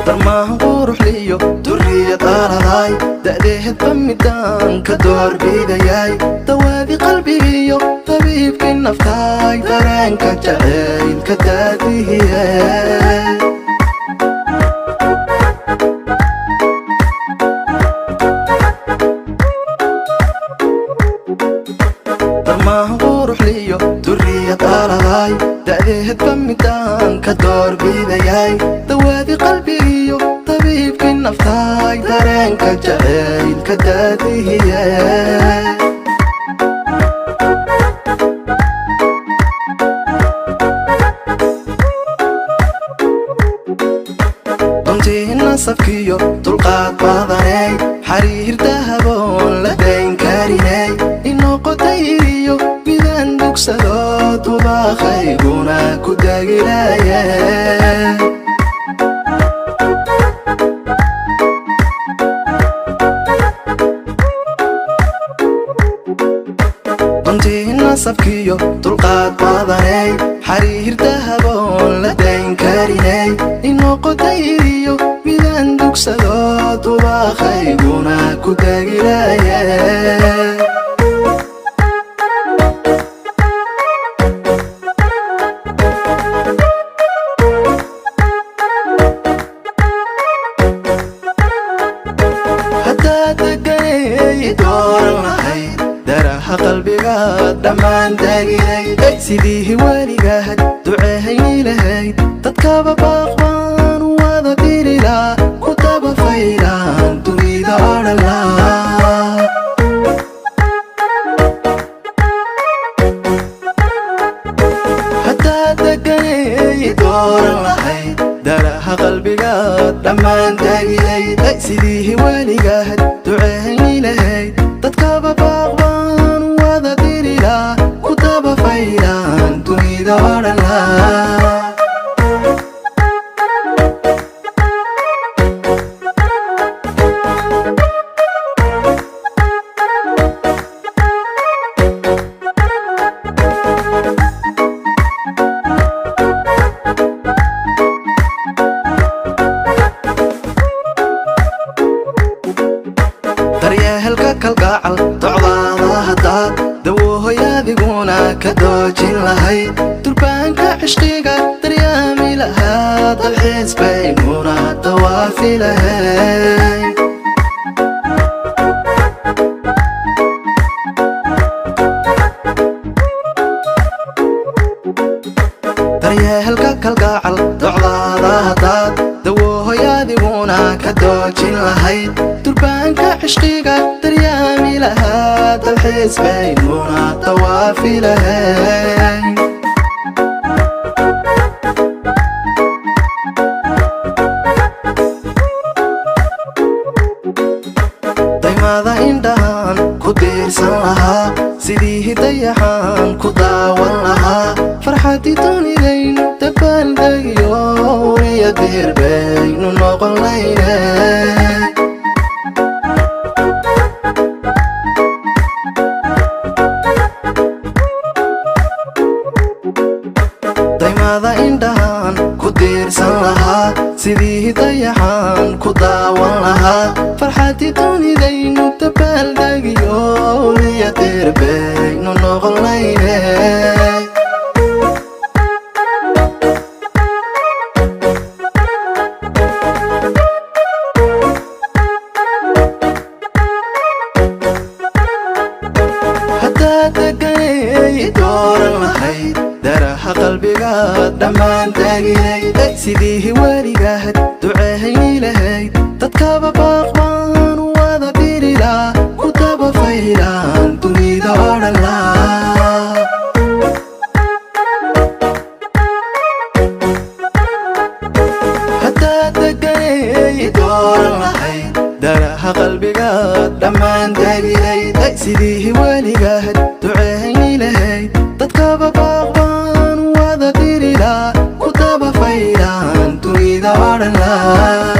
Darmaahan quruxliyo duriya daaladaay, da'deehedba midaan ka doorbidayay. Dawaadi qalbigiyo tabiibkii naftaay, dareenka jacaylka daadihiye. Darmaahan quruxliyo duriya daaladaay, da'deehedba midaan ka doorbidayay. Dawaadi qalbigiyo tabiibkii naftaay, dareenka jacaylka daadihiye. Duntii nasabkiyo dulqaad badaney, xariir dahaboon la dayn kariney, inoqotayriyo midaan dugsado, dubaaqayguna ku dagilaye. Duntii nasabkiyo dulqaad badaney, xariir dahaboon la dayn kariney, inoqotayriyo midaan dugsado, dubaaqayguna ku dagilaye. Haddaad deganay dooran lahayd, daraha qalbigaad dhammaan taaginayd. Sidii weligaad duceehayni lahayd, dadkaba baaq baan wada dirilaa, ku daba faylaan dunida odhanlaa. Haddaad deganay dooran lahayd, daraha qalbigaad dhammaan taaginayd. Sidii weligaad duceehayni lahayd, dadkaba baaq baan wada dirilaa, ku daba faylaan dunida odhanlaa. Daryeelka kalgacal docdaada haddaad dawoohoyadiguna ka doojin lahayd, durbaanka cishqiga daryaami lahaa, dalxiis baynuna dawaafi lahayd. Daryeelka kalgacal docdaada haddaad dawoohoyadiguna ka doojin lahayd, durbaanka cishqiga daryaami lahaa, dalxiis baynuna dawaafi lahayd. Daymada indhahaan ku diirsan lahaa, sidii dayaxaan ku daawan lahaa, farxaddii dunidaynu dabaaldegiyo, uriya diir baynu noqon layne. Daymada indhahaan ku diirsan lahaa, sidii dayaxaan ku daawan lahaa, farxaddii dunidaynu dabaaldegiyo, uriya diir baynu noqon layne. Haddaad deganay dooran lahayd, daraha qalbigaad dhammaan taaginayd. Sidii weligaad duceehayni lahayd, dadkaba baaq baan wada dirilaa, ku daba faylaan dunida odhanlaa. Haddaad deganay dooran dooran lahayd, daraha qalbigaad dhammaan tagilayd. Sidii weligaad duceehayni lahayd, dadkaba baaqbaan wada dirilaa, ku daba faydaan dunida odhan laa.